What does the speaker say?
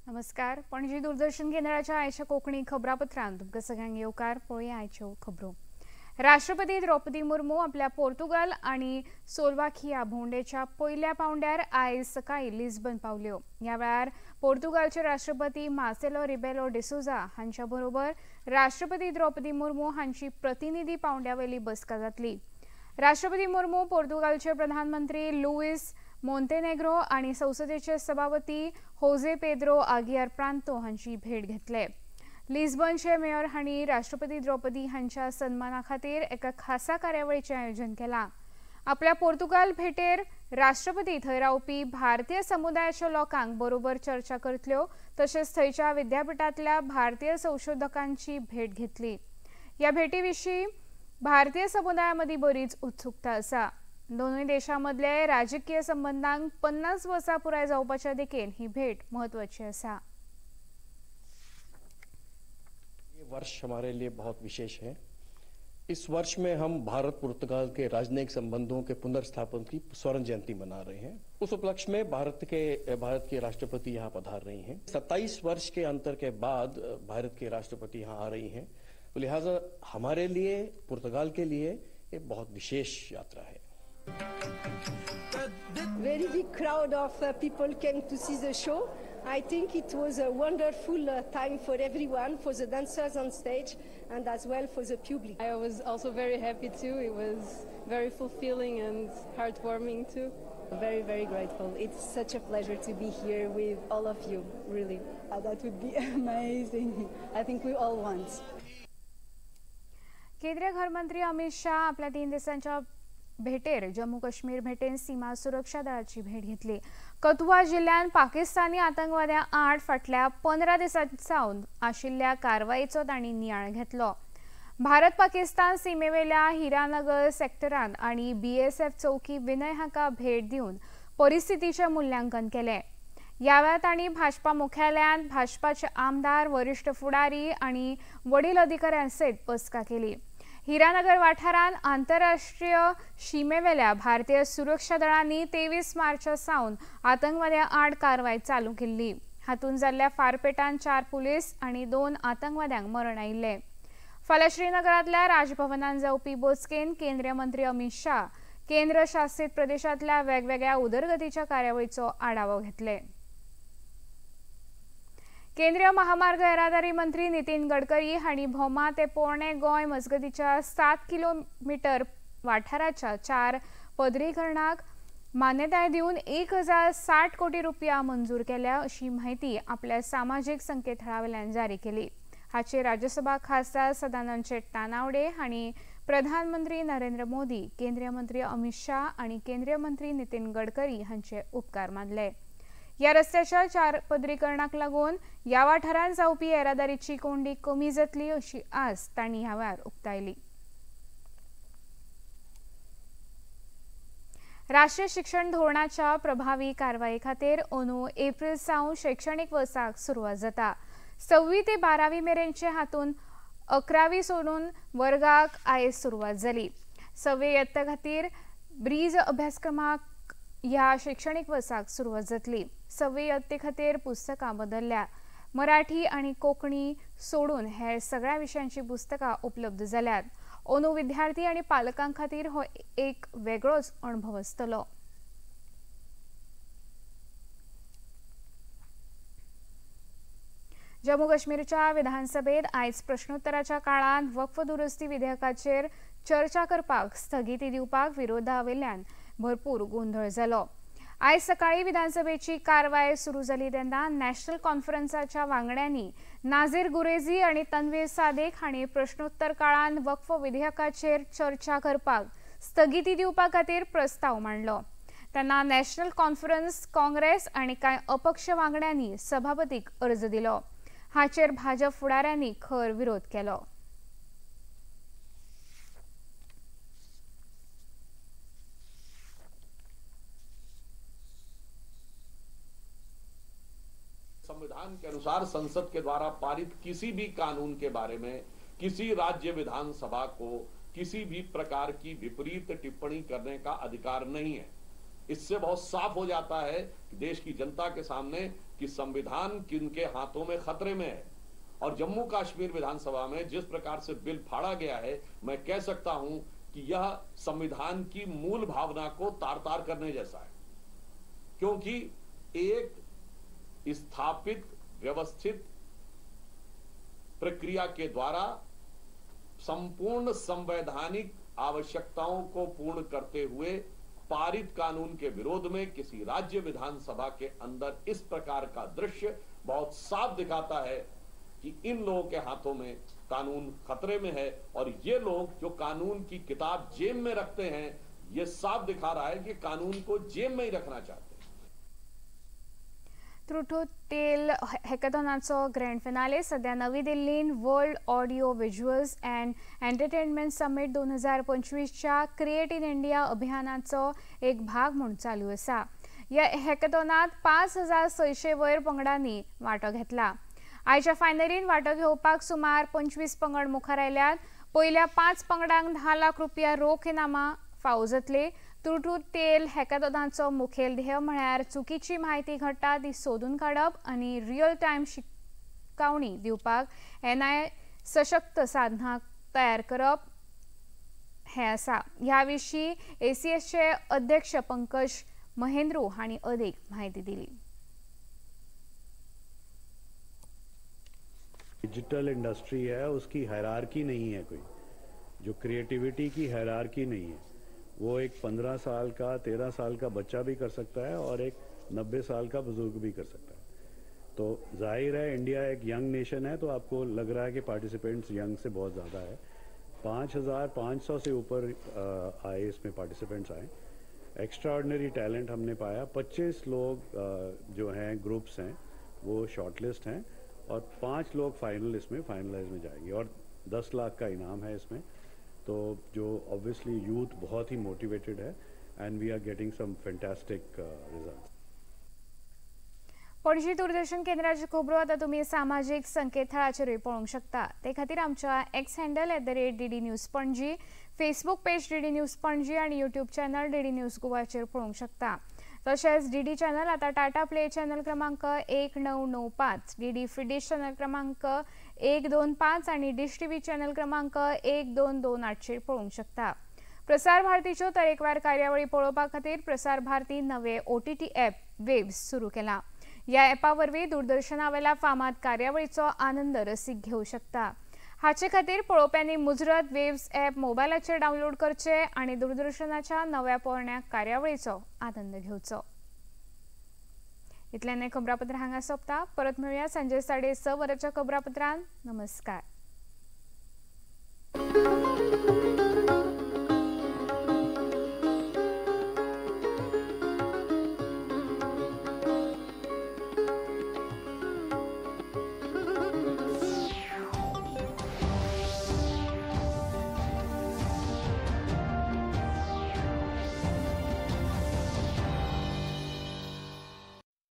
नमस्कार, पणजी दूरदर्शन केंद्राच्या आयच्या कोंकणी खबरापत्रांत तुमकां सगळ्यांक येवकार. पळोवया आयच्यो खबरो. राष्ट्रपती द्रौपदी मुर्मू आपल्या पोर्तुगाल आनी सोलवाकिया भोंवडेच्या पयल्या पावंड्यार आयज सकाळी लिस्बन पावल्यो. ह्या वेळार पोर्तुगालचे राष्ट्रपती मार्सेलो रिबेलो डिसोजा हांच्या बरोबर राष्ट्रपती द्रौपदी मुर्मू हांची प्रतिनिधी पावंड्यावेली बसका जातली. राष्ट्रपती मुर्मू पोर्तुगालचे प्रधानमंत्री लुईस मोंतेनेग्रो आनी संसदेचे सभापती होजे पेद्रो आगियार प्रांतो हांची भेट घेतले. लिस्बनचे मेयर हांणी राष्ट्रपती द्रौपदी हांच्या सन्माना खातीर एका खासा कार्यावळीचें आयोजन केलां. आपल्या पोर्तुगाल भेटेर राष्ट्रपती थंय रावपी भारतीय समुदायाच्या लोकांक बरोबर चर्चा करतल्यो, तशेंच थंयच्या विद्यापीठांतल्या भारतीय संशोधकांची भेट घेतली. ह्या भेटी विशीं भारतीय समुदाया मदीं बरीच उत्सुकता आसा. दोनूय देशां मदले राजकीय संबंधांक 50 वर्सां पुराय जावपाच्या दिकेन ही भेट म्हत्वाची आसा. ये वर्ष हमारे लिए बहुत विशेष है. इस वर्ष में हम भारत पुर्तगाल के राजनयिक संबंधों के पुनर्स्थापन की स्वर्ण जयंती मना रहे हैं. उस उपलक्ष्य में भारत के राष्ट्रपति यहाँ पधार रही हैं. 27 वर्ष के अंतर के बाद भारत के राष्ट्रपति यहाँ आ रही हैं, तो लिहाजा हमारे लिए, पुर्तगाल के लिए ये बहुत विशेष यात्रा है. Very big crowd of people came to see the show. I think it was a wonderful time for everyone, for the dancers on stage and as well for the public. I was also very happy too. It was very fulfilling and heartwarming too. Very, very grateful. It's such a pleasure to be here with all of you, really. That would be amazing. I think we all want. केंद्रीय घरमंत्री अमित शाह आपल्या 3 दिसांच्या भेटेर जम्मू काश्मीर भेटेन सीमा सुरक्षा दळाची भेट घेतली. कथुआ जिल्ह्यात पाकिस्तानी आतंकवाद्यां आड फाटल्या 15 दिसां सावन आशिल्ल्या कारवायेचो तांणी नियाळ घेतलो. भारत पाकिस्तान सीमेवेल्या हिरानगर सेक्टरान आनी बीएसएफ चौकी विनय हांका भेट दिवन परिस्थितीचें मुल्यांकन केलें. ह्या वेळार तांणी भाजपा मुख्यालयांत भाजपाचे आमदार, वरिश्ठ फुडारी आनी वडील अधिकाऱ्यां सयत बसका केली. हिरानगर वाठारांत आंतरराष्ट्रीय शिमेवेल्या भारतीय सुरक्षा दळांनी 23 मार्चा सावन आतंकवाद्यां आड कारवाय चालू केल्ली. हातूंत जाल्ल्या फारपेटान 4 पुलीस आनी 2 आतंकवाद्यांक मरण आयिल्लें. फाल्यां श्रीनगरांतल्या राजभवनान जावपी बसकेन केंद्रीय मंत्री अमित शाह केंद्र शासित प्रदेशांतल्या वेगवेगळ्या उदरगतीच्या कार्यावळीचो आढावो घेतले. केंद्रीय महामार्ग येरादारी मंत्री नितीन गडकरी हांणी भोमा ते पोरणे गोंय मजगतीच्या 7 किलोमीटर वाठाराच्या 4 पदरीकरणाक मान्यताय दिवन 1060 कोटी रुपया मंजूर केल्या अशी म्हायती आपल्या सामाजीक संकेतथळावेल्यान जारी केली. हाचेर राज्यसभा खासदार सदानंद शेट तानावडे हांणी प्रधानमंत्री नरेंद्र मोदी, केंद्रीय मंत्री अमित शाह आनी केंद्रीय मंत्री नितीन गडकरी हांचे उपकार मानले. ह्या रस्त्याच्या 4 पदरीकरणाक लागून ह्या वाठारांत जावपी येरादारीची कोंडी कमी जातली अशी आस तांणी ह्या वेळार उक्तायली. राष्ट्रीय शिक्षण धोरणाच्या प्रभावी कारवाये खातीर अंदू एप्रिल सावन शैक्षणीक वर्साक सुरवात जाता. 6वी ते 12वी मेरेनचे हातूंत 11वी सोडून वर्गाक आयज सुरवात जाली. 6वे यत्ते खातीर ब्रीज अभ्यासक्रमाक ह्या शैक्षणीक वर्साक सुरवात जातली. 6वे यत्ते खातीर पुस्तकां बदलल्या. मराठी आनी कोंकणी सोडून हेर सगळ्या विशयांची पुस्तकां उपलब्ध जाल्यात. अंदू विद्यार्थी आनी पालकां खातीर हो एक वेगळोच अणभव आसतलो. जम्मू काश्मीरच्या विधानसभेत आयज प्रश्नोत्तराच्या काळांत वक्फ दुरुस्ती विधेयकाचेर चर्चा करपाक स्थगिती दिवपाक विरोधा वयल्यान भरपूर गोंदळ जालो. आयज सकाळी विधानसभेची कारवाय सुरू जाली तेन्ना नॅशनल कॉन्फरन्साच्या वांगड्यांनी नाझीर गुरेझी आनी तन्वीर सादेक हांणी प्रश्नोत्तर काळांत वक्फ विधेयकाचेर चर्चा करपाक स्थगिती दिवपा खातीर प्रस्ताव मांडलो. तेन्ना नॅशनल कॉन्फरन्स, काँग्रेस आनी कांय अपक्ष वांगड्यांनी सभापतीक अर्ज दिलो. हाचेर भाजप फुडाऱ्यांनी खर विरोध केलो. संविधान के अनुसार संसद के द्वारा पारित किसी भी कानून के बारे में किसी राज्य विधानसभा को किसी भी प्रकार की विपरीत टिप्पणी करने का अधिकार नहीं है। इससे बहुत साफ हो जाता है कि देश की जनता के सामने कि संविधान किनके हाथों में खतरे में है। और जम्मू कश्मीर विधानसभा में जिस प्रकार से बिल फाड़ा गया है, मैं कह सकता हूं कि यह संविधान की मूल भावना को तार तार करने जैसा है, क्योंकि एक स्थापित व्यवस्थित प्रक्रिया के द्वारा संपूर्ण संवैधानिक आवश्यकताओं को पूर्ण करते हुए पारित कानून के विरोध में किसी राज्य विधानसभा के अंदर इस प्रकार का दृश्य बहुत साफ दिखाता है कि इन लोगों के हाथों में कानून खतरे में है। और ये लोग जो कानून की किताब जेब में रखते हैं, ये साफ दिखा रहा है कि कानून को जेब में ही रखना चाहते हैं। त्रुटू तेल हॅकॅथॉनाचो ग्रँड फिनाले सध्या नवी दिल्लीन world audio visuals and entertainment summit 2025च्या create in India अभियानाचो एक भाग म्हूण चालू आसा। ह्या हॅकॅथॉनात 5600 वयर पंगडांनी वांटो घेतला। आयच्या फायनलीन वांटो घेवपाक सुमार 25 पंगड मुखार आयल्यात। पयल्या 5 पंगडांक 10 लाख रुपया रोख इनामां फावो जातली। त्रुटू तेल हॅकॅथॉनाचो मुखेल ध्येय म्हळ्यार चुकीची म्हायती घडटा ती सोदून काडप आनी रियल टायम शिकवणी दिवपाक एनआय सशक्त साधनां तयार करप हें आसा। ह्या विशीं एसीएसचे अध्यक्ष पंकज महेंद्रू हांणी अदीक म्हायती दिली। डिजिटल इंडस्ट्री है उसकी हायरार्की नहीं है, कोई जो क्रिएटिविटी की हायरार्की नहीं है। वो एक 15 साल का 13 साल का बच्चा भी कर सकता है और एक 90 साल का बुजुर्ग भी कर सकता है। तो जाहिर है इंडिया एक यंग नेशन है, तो आपको लग रहा है कि पार्टिसिपेंट्स यंग से बहुत ज़्यादा है। 5500 से ऊपर आए इसमें पार्टिसिपेंट्स आए। एक्स्ट्राऑर्डिनरी टैलेंट हमने पाया। 25 लोग जो हैं ग्रुप्स हैं वो शॉर्टलिस्ट हैं और 5 लोग फाइनल इसमें फाइनलाइज में जाएंगे और 10 लाख का इनाम है इसमें। तो जो ऑब्वियसली यूथ बहुत ही मोटिवेटेड है and we are getting some fantastic results. Panaji Doordarshan केंद्राच्यो खबरो आतां तुमी सामाजीक संकेतथळाचेरूय पळोवंक शकता। ते खातीर आमच्या X handle @DD News Panaji, Facebook page DD News Panaji आनी यूट्यूब चॅनल डीडी न्यूज गोवाचेर पळोवंक शकता। तशेंच डीडी चॅनल आतां टाटा प्ले चॅनल क्रमांक 1995, डीडी फ्री डिश चॅनल क्रमांक 125 आनी डिश टीव्ही चॅनल क्रमांक 1228चेर पळोवंक शकता। प्रसार भारतीच्यो तरेकवार कार्यावळी पळोवपा खातीर प्रसार भारती नवे OTT app waves सुरू केला। ह्या ॲपा वरवीं दूरदर्शनावेल्या फामाद कार्यावळीचो आनंद रसीक घेवं शकता। हाचे खातीर पळोवप्यांनी मुजरत वेव्स ॲप मोबायलाचेर डावनलोड करचे आनी दूरदर्शनाच्या नव्या पोरण्या कार्यावळीचो आनंद घेवचो। इतल्यान खबरापत्र हांगा सोंपता। परत मेळुया सांजे 6:30 वरांच्या खबरापत्रान। नमस्कार।